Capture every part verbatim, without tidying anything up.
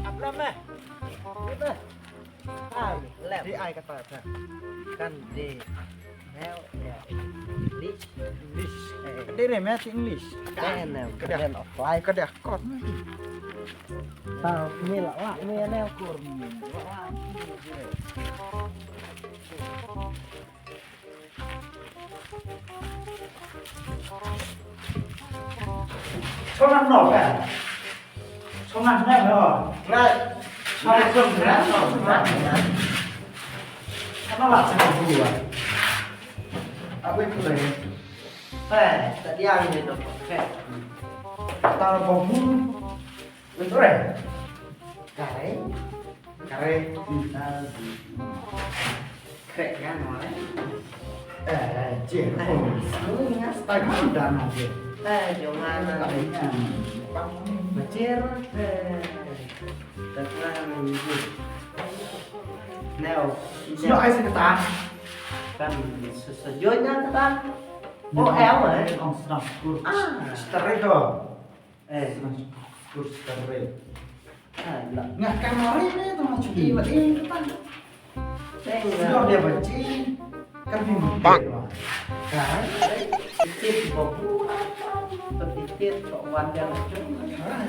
Ap lam eh. Ap eh. Ah, lem. Dei ai kata ta. Kan dei. Neu ya. English. English. Eh. Dei re met English. Kan neu. Ka dei. Ka dei akor. Ta mi la la mi neu kur mi. Chongan no ka. Chongan ne no. Ngai. Chongan chongan no. Chongan. Ano la chongan dua. Aku itu lagi. Eh, tadi yang ini dong. Eh. Tahu bomu. Betul ya? Kare. Kare. Kre kan, wale? Eh, cer. Oh, sebenarnya style mana dah nanti? Eh, jangan. Kare kan. Becer. Eh. Terserah nanti. Neo. Sino ai sa kata? Kan sesejonya kata. Oh, el eh. Kong sedang kur. Ah. Seterai tu. Eh, kur seterai. Ah, la. Ngah kamari ni tu macam ni, buat ini depan. Sudah dia benci. Kan ni bang. Kan? Sedikit babu. Sedikit kok wajar. Kan?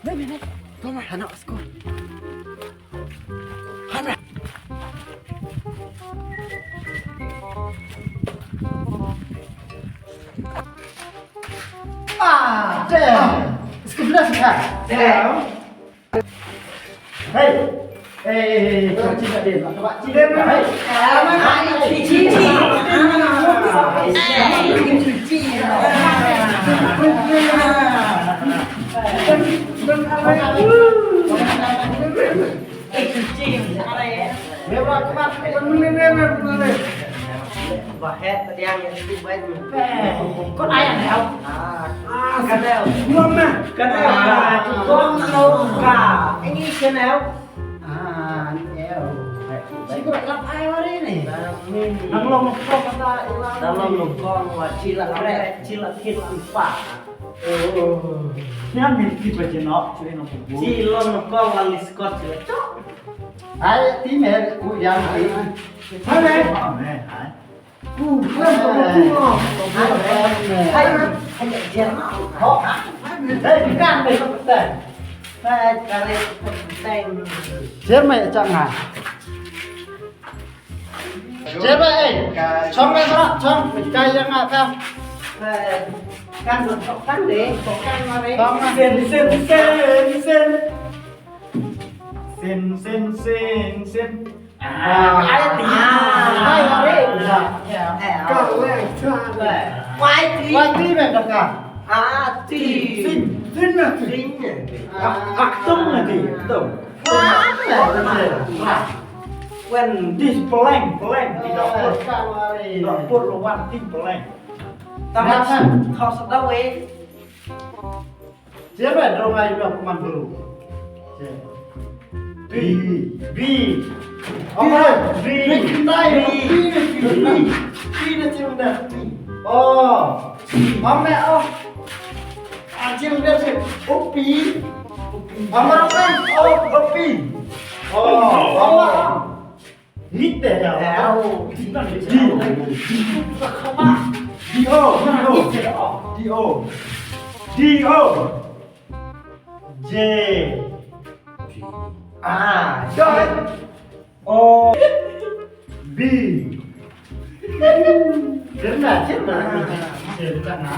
Dah minit. Toma, anak sekolah. Hana. Ah, damn. Sekolah sudah. Damn. Hey. Hey, hey, hey, hey, kau cakap dia, nak kau cakap dia, hey. Ba het pdiang ïa ki bait. Kot ayang daw. Ah, ka daw. Ngam na. Ka daw. Kong lo ka. Ini ka daw. Ah, ni eu. Siko lap ai wari ni. Nang long ko kata ila. Dalam long ko wa cila kre, cila kit lupa. Oh. Ni am ni ki pa jenok, cila no bu. Cila no ko wa liskot cila. Cok. Hai, ti mer ku yang ti. Hai. Hai. Hai. Hai. Hai. Hai. Hai. Hai. Hai. Hai. Hai. Hai. Hai. Hai. Hai. Jer mai chang ha. Jer mai eh. Chong mai sa chong kai yang ha ka. Kan kan de, kan mare. Chong mai. Sen sen sen sen. Sen sen sen sen. Ah, ai ti. Ai are. Ka le cha. Wai ti. Wai ti mai ka. Ah, ti. Sin. Sin na ti. Sin. Ak tum na ti. Tum. Wen dis peleng peleng ti dok put. Dok put lo wan ti peleng. Tamat kau sedau eh. Siapa dong ai ba kuman dulu. B. B. Apa? B. B. B. B. B na cim dah. Oh. Mama oh. Acil dah sih. Upi. Mama apa? Oh, upi. Oh, mama. Nit te ya. Di. Di. Di o. Di o. Di o. Di o. J. Ah, dot. O. B. Cerna, cerna. Cerna.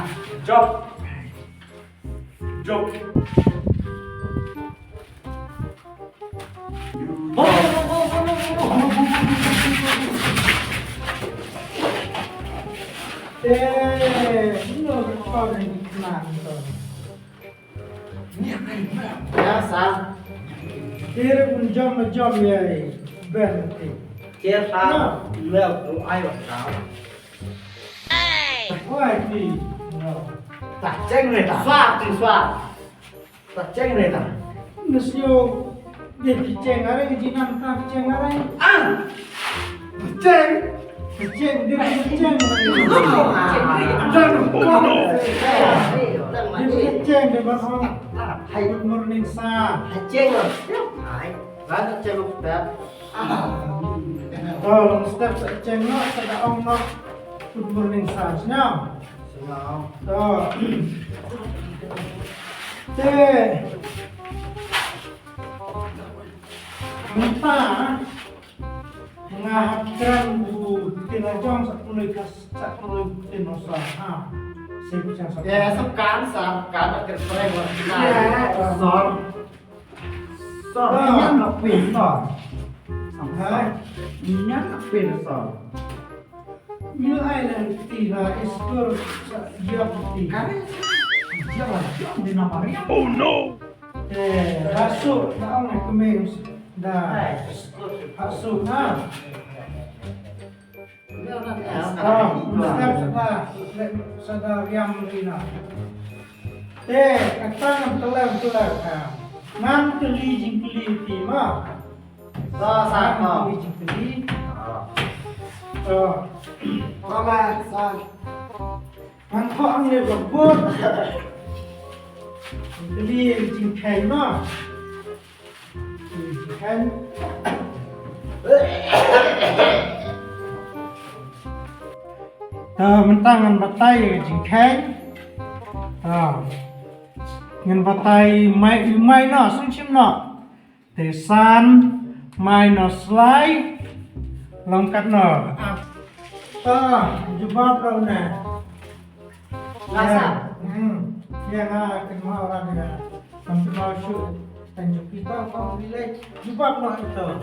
Jop. Jop. Eh, no, no, no. Ya sa. Kir un jom jom ya ben ti. Kir sa. No. Leo tu ai wa sa. Wai ti. No. Ta cheng re ta. Swa ti swa. Ta cheng re ta. Nusyo. Dia ti cheng are ki jinam ta cheng are. Ah. Cheng. Kacheng, dia kacheng. Dia kacheng, dia ba ong. Good morning, sir. To, long step sa kacheng noh, sa da ong noh. Good morning, sir. Sñiaw. To. Te. Mynta. Nga hap kren u ktien la jong sa kynnoh ka sa kynnoh u ktien u sor ha. Sep sa sa. Ya, sep kan sa kan da kren pyrshah wa. Ya. Sor. Sor. Nya na pin sor. Ha? Nya na pin sor. Nya ai na ti la iskur sa ya ti. Kare. Ya la jong di na Maria. Oh no. Eh, hasu, na ong ai kemeng da. Hasu, ha. Ah, step sada, sada riam rina. Te, kata ngam teler teler ka. Ngam kylli jingkylli ti ma. Sa, sa, ngam kylli jingkylli. To. Mama, sa. Ngan khot ang ne ba bun. Kylli jingkheiñ ma. Jingkheiñ. Ta mynta ngan batai jingkheiñ. Ta. Ngan batai mai mai no sum sim no. Te san minus lai long katno? Ah, jubab lo ne. Nga sa. Hmm. Ya nga kynmaw ra ne. Kam kynmaw shuh. Tan jubab kita kong bilai. Jubab lo ito.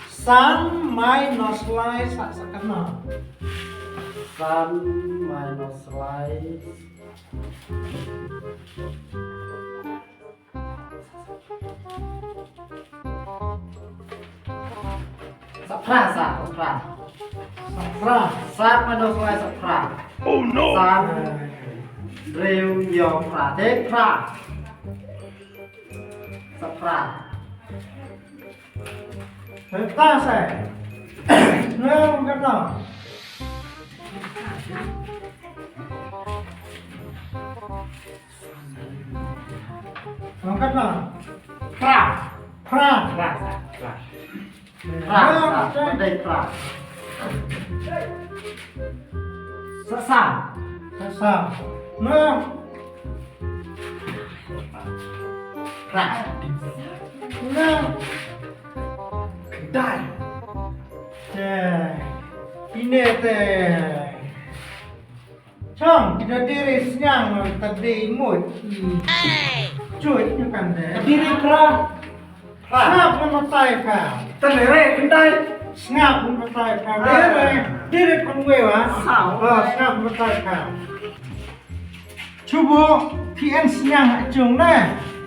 San minus lai sa sa katno? San minus lai. Sa phra, sa, sa phra. Sa phra. Sa minus lai sa phra. Oh no. Sa hynriew hynñiew phra. Te phra. Sa phra. Sa phra sa. Nang kata. Angkat lah. Phra. Phra. Phra, phra. Phra, phra. Phra. Sa sa. Sa sa. Nah. Phra. Nah. Khyndai. Te. Ine te. Chong, kita diri sñiang, kita dei mut. Cuit ñu kan de. Diri phra. Phra. Sngap ngan batai pha. Tang re khyndai. Sngap ngan batai pha. Ah. Diri, diri phan wei wa. Saw. Ah, sngap ngan batai pha. Chubu, phi en sñiang ha chung ne.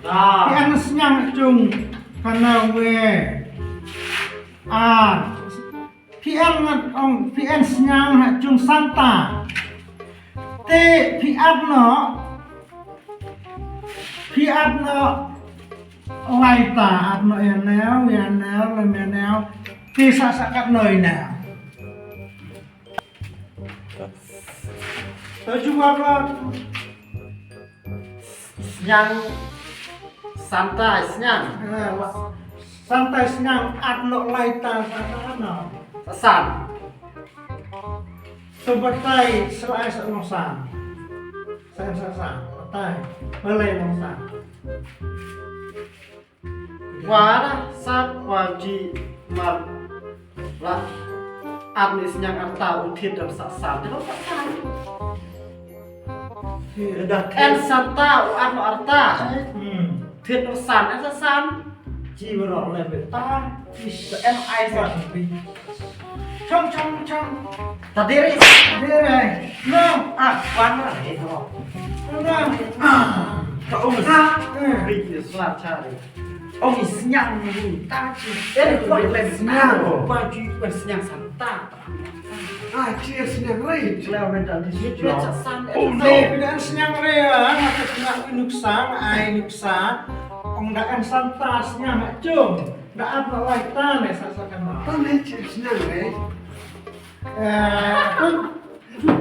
Ah. Phi en sñiang ha chung. Kana wei. Ah. Phi en ngan ong, phi en sñiang ha chung santa. Te phi at noh, phi at noh lai ta, at noh ïa neu, ïa neu, lem ïa neu. Te sa sa kat noh ïa neu. To jubab noh. Sñiang santa sñiang. Eh, wa-, santa sñiang at noh lai ta santa no. Sa san. To batai sa lai sa long san. Sa sa san. Batai. Balei long san. Wa la sat wa ji mar la. Ap ni sñiang ap ta u thied dam sa san. Dam sa san. Thied dam en san ta u ap no ar ta. Hmm. Thied dam san en sa san. Ji wa rong le be ta. Is en ai sa. Chong chong chong. Ta diri. Diri. No. Ah, wan la he to. No. Ah. Ka um sa. Hmm. Ri ni sla cha ri. Ong i sñiang ruh ta chi. Eh, kwah leh sñiang. Ba chi ba sñiang san ta. Ah, chi sñiang rei. Leh men ta di sñiang. Oh no. Ai, phi da sñiang rei ah, nga ta sñiang i nuksa, ai nuksa. Ong da en san ta sñiang ha chung. Da ap na lai ta ne sa sa kan ma. Ta ne chi sñiang rei. Eh,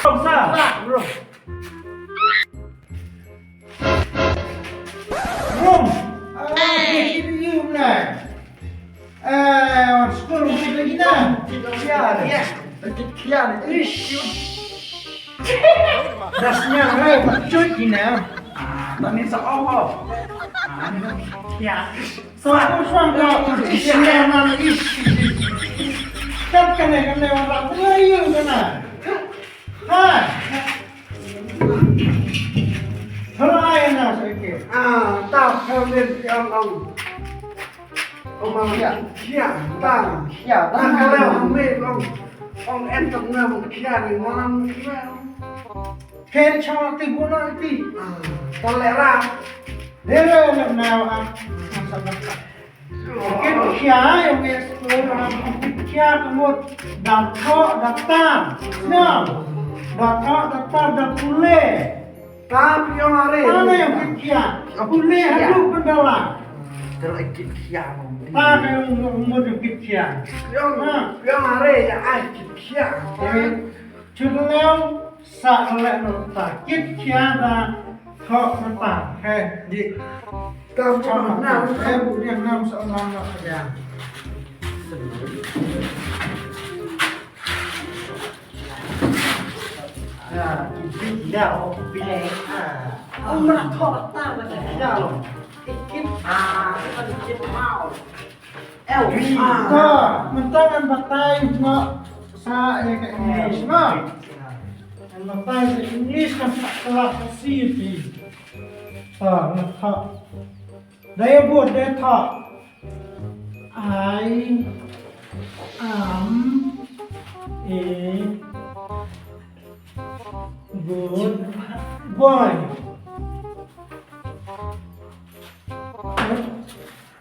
Sa. Rum. Ah, kit ïa u na. Eh, wan skul kit lagi na. Kit ïa. Kit ïa. Ish. Das nya rai ba chut ina. Ah, ta min sa ong ho. Ah, ni ïa. Sa ko suang ko. Ish, na na ish. Kat kane kane wan rak ngai yu kana. Ha. Try na sa ke. Ah, ta khamin ong ong. Ong ma khia, khia, ta. Khia, ta. Ta ka leo ong me ong. Ong en tong na ong khia ni ngam khia. Khen chong ti bu no ti. Ah, ta le ra. Dere na na a. Kit khia ïa ngi skul, kit khia ka mut da thoh da tar. Sngap. Da thoh da tar da pule. Ta phi ong are. Ta na ïa kit khia. Pule haduh pyndala. Terus kit khia. Ta ka mut ïa kit khia. Phi ong, phi ong are ïa ai kit khia. Chut leo sa leh nota kit khia da thoh nota. He di. Tam chama na he bu dia nam sa lam na ya. Ya, kit khia o pile. Ah. Ong na thoh ta na khia lo. Kit ah, kit mau. Ew, ah. Mynta, mynta ngan batai nga sa ïa ka English nga. Ngan batai ka English kan sa kelas ka C P. Ta nga thoh. Dei bud dei thoh. I am a good boy.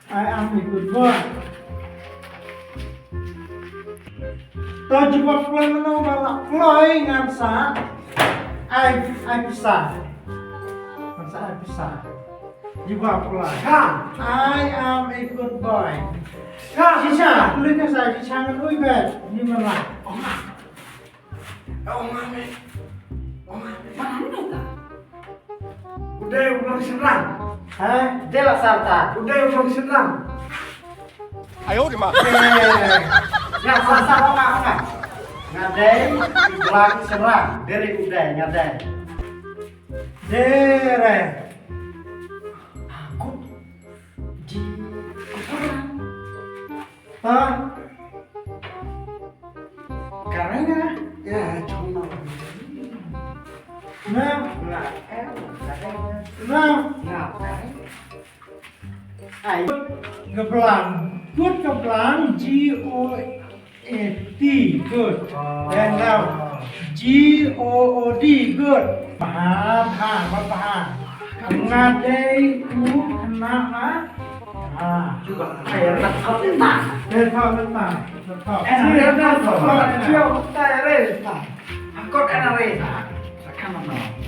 I am a good boy. To jubab kloi mano ba la kloi ngan sa ai ai pisa. Ngan sa ai pisa. Jubab kloi. Ha. I am a good boy. Ha. Shisha, kloi ka sa shisha ngan ui bet. Ni mala. Ong ma me. Ong ma me. Ong ma me ta. U dei u long shynrang. Ha? Dei la sar ta. U dei u long shynrang. Ayo di ma. Eh, nga sar sar ong ma ong ma. Nga dei u long shynrang. Dei u dei nga dei. Dei re. Aku di. Ha? Karena ya cuma na na na ai ka blang good ka blang G O A T good. Then now G O O D good. Bha bha bha bha. Nga dei u khynnah ha. Ah. Cuba. Ai, rat kau ni tak. Rat kau ni tak. Rat kau. Eh, rat kau. Rat kau. Rat kau. Rat kau. Rat kau. Rat kau.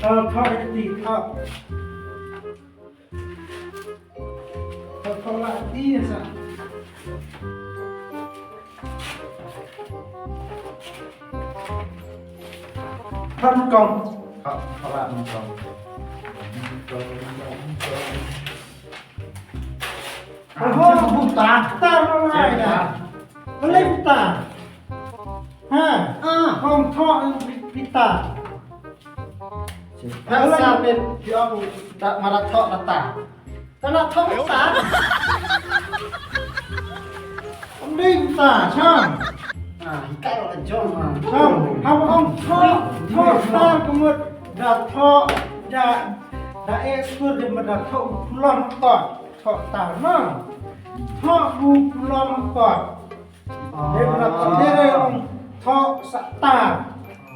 Rat kau. Rat kau. Rat kau lah dia sa. Pha nyngkong. Pha, pha lah nyngkong. Nyngkong, nyngkong, nyngkong. Oho, buta, buta, buta. Buta. Ha? Ah. Ong thoh buta. Sa phi ong da ma da thoh da ta. Ka la thoh ta. Ong dei ta, chang. Ah, hikai la jong ma. Chang, haba ong thoh, thoh ta ka mut da thoh, da, da eh skur dei ma da thoh u kulom kot. Thoh ta ma. Thoh u kulom kot. Dei ma da thoh, dei dei ong thoh sa ta.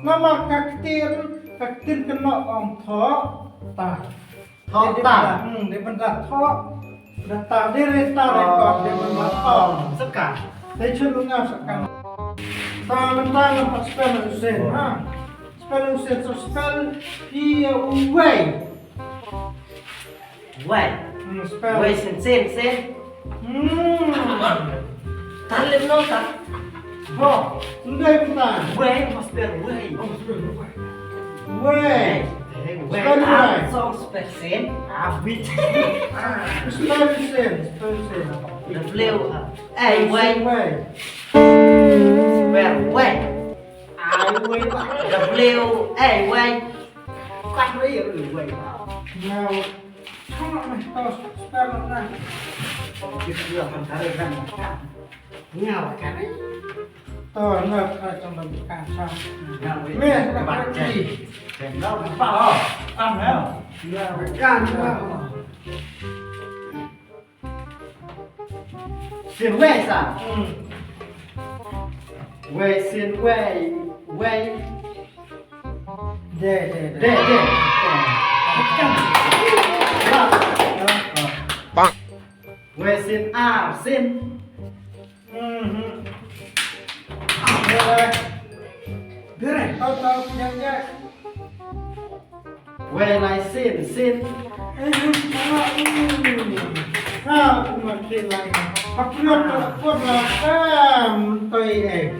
Namar ka ktien, ka ktien kynnoh ong thoh ta. Thoh ta. Hmm, dei ban da thoh. Da ta dei re ta re kot dei ban da thoh. Saka. Dei chun lu ngam saka. Ta mynta ngam pat spell u sen, ha. Spell u sen, so spell P U Y. Wei. Hmm, spell. Wei sen sen sen. Hmm. Tan lem no ta. Ho, ndai mynta. Wei, ho spell wei. Oh, spell wei. Wei. Wei. Spell wei. Song spell sin. Ah, bit. Spell sin. Spell sin. W A Y. Wei. Spell wei. I wei. W A Y. Kan wei, wei. Now, come on, spell, spell na. Kita juga kan kare kan. Nyawa kan. To, na ka tang ba ka sa. Me, ka ba ki. Tengok apa? Tam ya. Ya, kan. Sin wei sa. Wei sin wei. Wei. De, de, de. De, de. Bang. Wei sin ar, sin. Mhm. Bere, tau, tau, jang, jang. Wei lai sin, sin. Eh, eh, ah, hmm. Ah, aku makin lai. Aku nak takut lah, kan, toi, eh.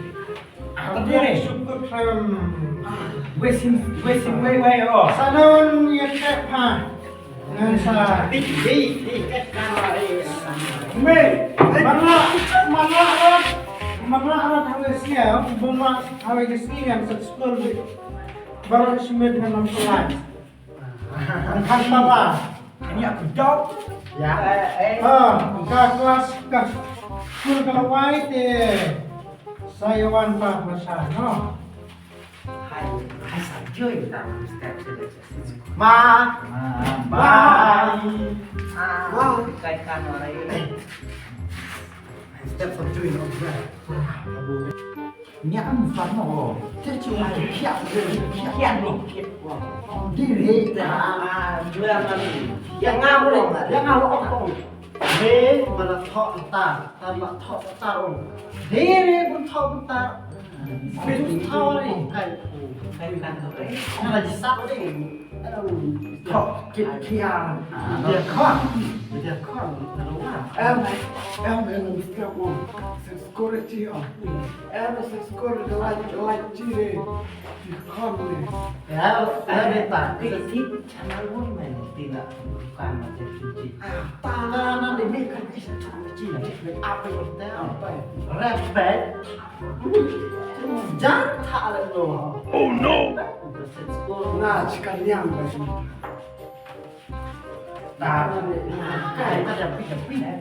Aku bere. Syukur, kan. Wei sin, wei sin, wei, wei, oh. Sanon, ya, cek, ha. Ngan sa. Di, di, di, eh, kan, eh. Me, mana, mana, mana, mana, hawe sia, buma, hawe sia, ngan sa sekolah, baru semen dengan enam kelas. Kan pala. Ini aku jawab. Ya. Eh, eh. Ah, ka kelas ka. School ka wai te. Sayawan pa masa no. Hai, hai sa joy ta step sila. Ma. Ma. Ma. Ah, kai kan orang ini. Step sa joy no. Nya am far mo. Te chu ma khiak khiak khiak lo. Di re ta. Yang ngam lo. Yang ngam lo. Re ma la tho ta. Ta ma tho ta o. Re re bun tho bun ta. Bun tho re. Kai kai kan to re. Na la sa re. Tho khiak khiak. Dia khon. Dia khon. Em em em. Security, oh. Em, security, like, like, chire. Di khon ne. Ya, ya, beta. Di, di, channel women, di na, bukan macam cuci. Ah, tanah, na, di, ni kan, eh, cuci, apa yang kita, apa? Respect. Jar, tak ada, no. Oh, no. Nah, sekalian, bagi. Nah, nah, kita ada, kita, kita.